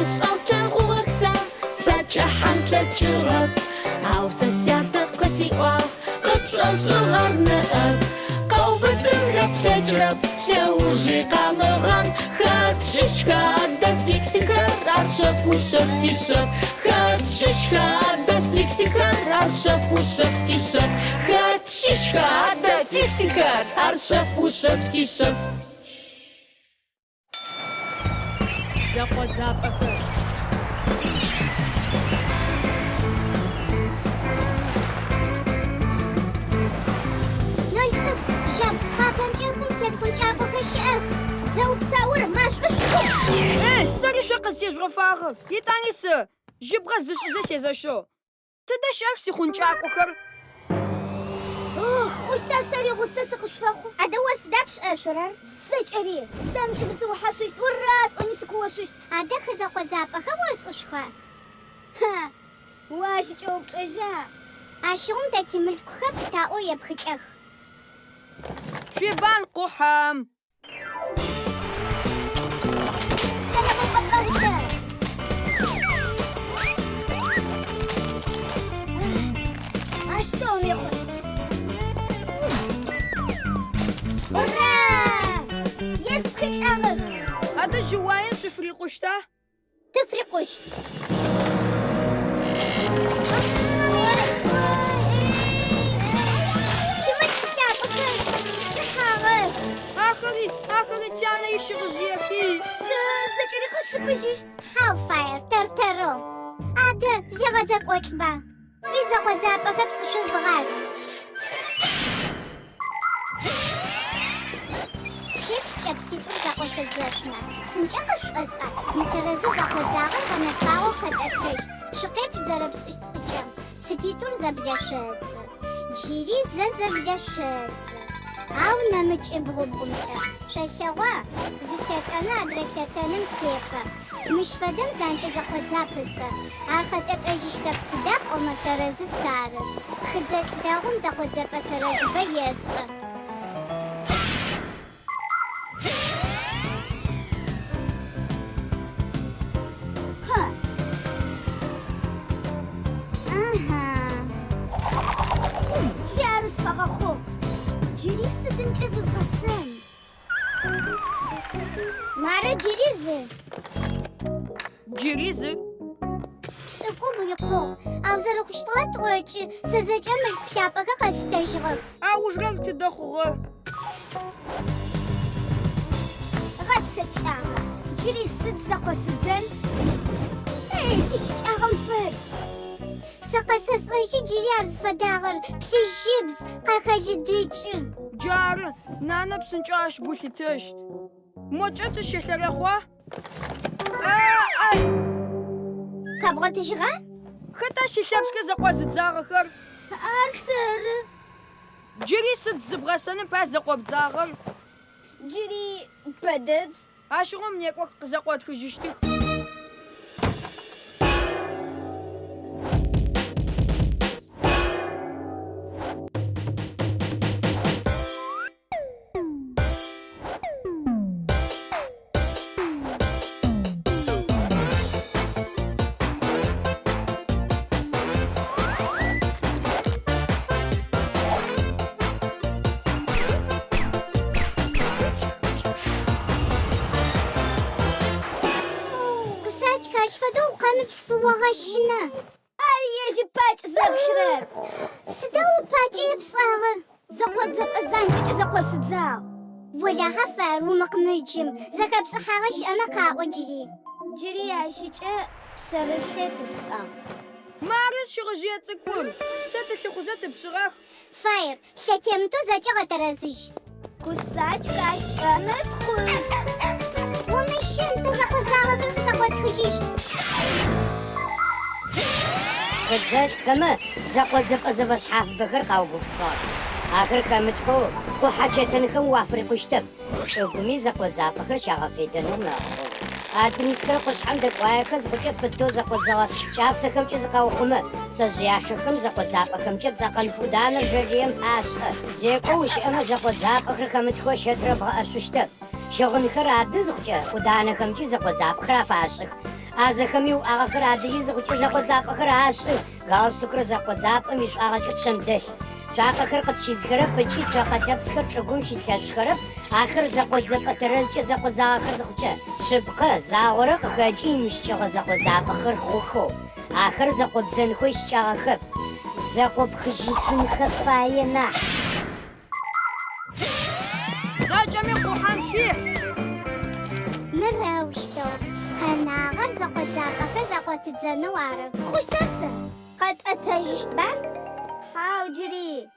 Бэмышӏэу слъэгъугъэх сэ, сакӏэхьан слъэкӏыгъэп. Ау сэ сятэ къысиӏуагъ, къыпшӏошӏыгъэр ныӏэп. Къэубытынхэ плъэкӏырэп, лъэужи къамыгъан. Хэт щыщха адэ фиксикхэр, ар шъэф ушъэф тишъэф. Хэт щыщха адэ фиксикхэр, ар шъэф ушъэф тишъэф. Хэт щыщха адэ фиксикхэр, ар шъэф ушъэф тишъэф. Зэкъодзапӏэхэр. Нолцӏыкӏу, жьабгъу къуапэмкӏэ хым тет хъункӏакӏохэр щыӏэх. Дзэупсаур машӏо шъутӏупщ! Эй, сэри шъо къызтежъугъэфагъэр, етӏани сэ, жьыбгъэ зышӏызэ сезэщыгъ. Тыдэ щыӏэх сихъункӏакӏохэр? Ох, хъущта сэри гъусэ сыкъышъуфэхъу? Адэ о сыда пшӏэшъурэр? Зэкӏэри! Сэмкӏэ зысыухьэшъущт, ура сӏони сыкуошъущт! Адэ хы зэкъодзапӏэхэр ошӏышъуха? Ха! Уащыкӏэупчӏэжьа? Ащыгъум тэ тимылъкухэр пытаӏоу епхылӏэх. Шъуебан къухьэм! Ащ тӏоми хъущт. Ура! Еспхылӏагъэх! Адэ жьыуаем сыфырикъущта? Тыфрикъущт. Тимылъку лъапӏэхэр кӏыхьагъэх. Ахэри, ахэри тянэ ищыгъыжъыехи. Сэ зэкӏэри къэсшыпыжьыщт. Хьау, Фаер, тэр-тэрэу. Адэ, зегъэдзэкӏолӏба. Уизэкъодзапӏэхэр пшӏышъу зыгъас. Шъуеплъ кӏэпситӏур зэкъошъодзэшъумэ. Псынкӏэ къышъушӏошӏа? Мытэрэзэу зэкъодзагъэр гъэнэфагъэу хэтӏэтэщт. Шъукъеплъ зэрэпшӏыщт шӏыкӏэм. Цыпитӏур зэблэшъодзы. Джыри зэ зэблэшъодзы. Ау нэмыкӏ бгъубгъумкӏэ. Шъолъэгъуа? Зы лъэтэныр адрэ лъэтэным тефэ. Мыщ фэдэм занкӏэ зэкъодзап ыцӏэр. Ар къэтӏэтӏэжьыщтэп, сыда пӏомэ тэрэзышъ ары. Хыдзэлӏ дэгъум зэкъодзэпӏэ тэрэзыбэ ешӏы. Хьа! Аха! Джары сфэгъэхъугъ. Джыри сыдымкӏэ зызгъэсэн? Мары джыри зы. Джыри зы. Пшӏыкӏубгъу икъугъ, ау зэрэхъущтыгъэр тӏокӏы, сэ зэкӏэ мылъку лъапӏэхэр къэслъытэжьыгъэх. Аужырэр тыдэ хъугъэ? Гъэцэкӏагъэ. Джыри сыд зэкъосыдзэн? Эй, тищыкӏагъэм фэд. Сэ къэсэшӏэжьы джыри ар зыфэдагъэр, плъыжьыбз, къахэлыдыкӏы. Джары, нанэ псынкӏэу ащ гу лъитэщт. Мокӏэ тыщэлъэрэхъуа? А-ай! Къэбгъотыжьыгъа? Хэта силъэпсхэр зэкъозыдзагъэхэр? Ар сэры. Джыри сыд зыбгъэсэным пае зэкъобдзагъэр? Джыри бэдэд. Ащыгъум некӏох, къызэкъотхыжьыщтых. Кусачка, ащ фэдэу укъэмыплъ, сыогъэщынэ. Ар ежь ыпакӏ зэплърэр. Сыда ыпакӏэ епшӏагъэр? Зэкъодзэпӏэ занкӏэкӏэ зэкъосыдзагъ. Олахьэ фаер умыкъмыджым, зэхэпшӏыхьагъэ щыӏэмэ къаӏо джыри. Джыри ащыкӏэ пшъэрылъ сшӏагъ. Мары сщыгъыжъые цӏыкӏур, тэ тылъыхъузэ тыпшъыгъэх. Фаер, лъэтемытэу зэкӏэ гъэтэрэзыжь. Кусачка кӏэмытхъужь. Умыщын, тэ зэкъодзагъэхэр къызэкъотхыжьыщт. Хыдзэлӏхэмэ зэкъодзэпӏэ зэфэшъхьафыбэхэр къаугупсыгъэх. Ахэр хэмытхэу къухьэ чэтэнхэм уафырикъущтэп, чӏыгуми зэкъодзапӏэхэр щагъэфедэнэу мэхъу. Альпинистхэр къушъхьэм дэкӏуаехэ зыхъукӏэ пытэу зэкъодзэгъэ кӏапсэхэмкӏэ зыкъаухъумэ, пцэжъыяшэхэм зэкъодзапӏэхэмкӏэ пцэкъэнтф ӏуданэр жэжъыем пашӏэ. Зекӏо ущыӏэмэ зэкъодзапӏэхэр хэмытхэу щэтырэ бгъэӏэшъущтэп. Щыгъынхэр ады зыхъукӏэ ӏуданэхэмкӏи зэкъодзапӏэхэр афашӏых. ӏазэхэми уӏагъэхэр адыжьы зыхъукӏэ зэкъодзапӏэхэр ашӏых, галстукыр зэкъодзапӏэм ишӏуагъэкӏэ пшъэм дэлъ. Цуакъэхэр къытщизхэрэп ыкӏи цокъэ лъэпсхэр чӏыгум щилъэшъухэрэп, ахэр зэкъодзэпӏэ тэрэзкӏэ зэкъодзагъэхэ зыхъукӏэ. Шъыпкъэ, загъорэ къыхэкӏы имыщыкӏэгъэ зэкъодзапӏэхэр хъухэу. Ахэр зэкъобдзэнхэу ищыкӏагъэхэп, зэкъопхыжьышъунхэ фае нахь. Зэкӏэми къухьэм шъуихь! Мырэущтэу, къэнагъэр зэкъодзапӏэхэр зэкъотыдзэнэу ары. Хъущта сэ? Къэтӏэтэжьыщтба? Хьау, джыри.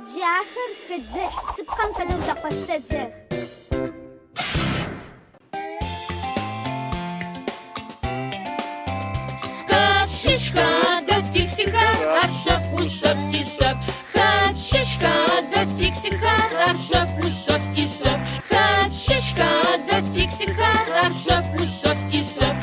Джы ахэр хыдзэлӏ шъыпкъэм фэдэу зэкъосэдзэх. Хэт щыщха адэ фиксикхэр, ар шъэф ушъэф тишъэф. Хэт щыщха адэ фиксикхэр, ар шъэф ушъэф тишъэф. Хэт щыщха адэ фиксикхэр, ар шъэф ушъэф тишъэф.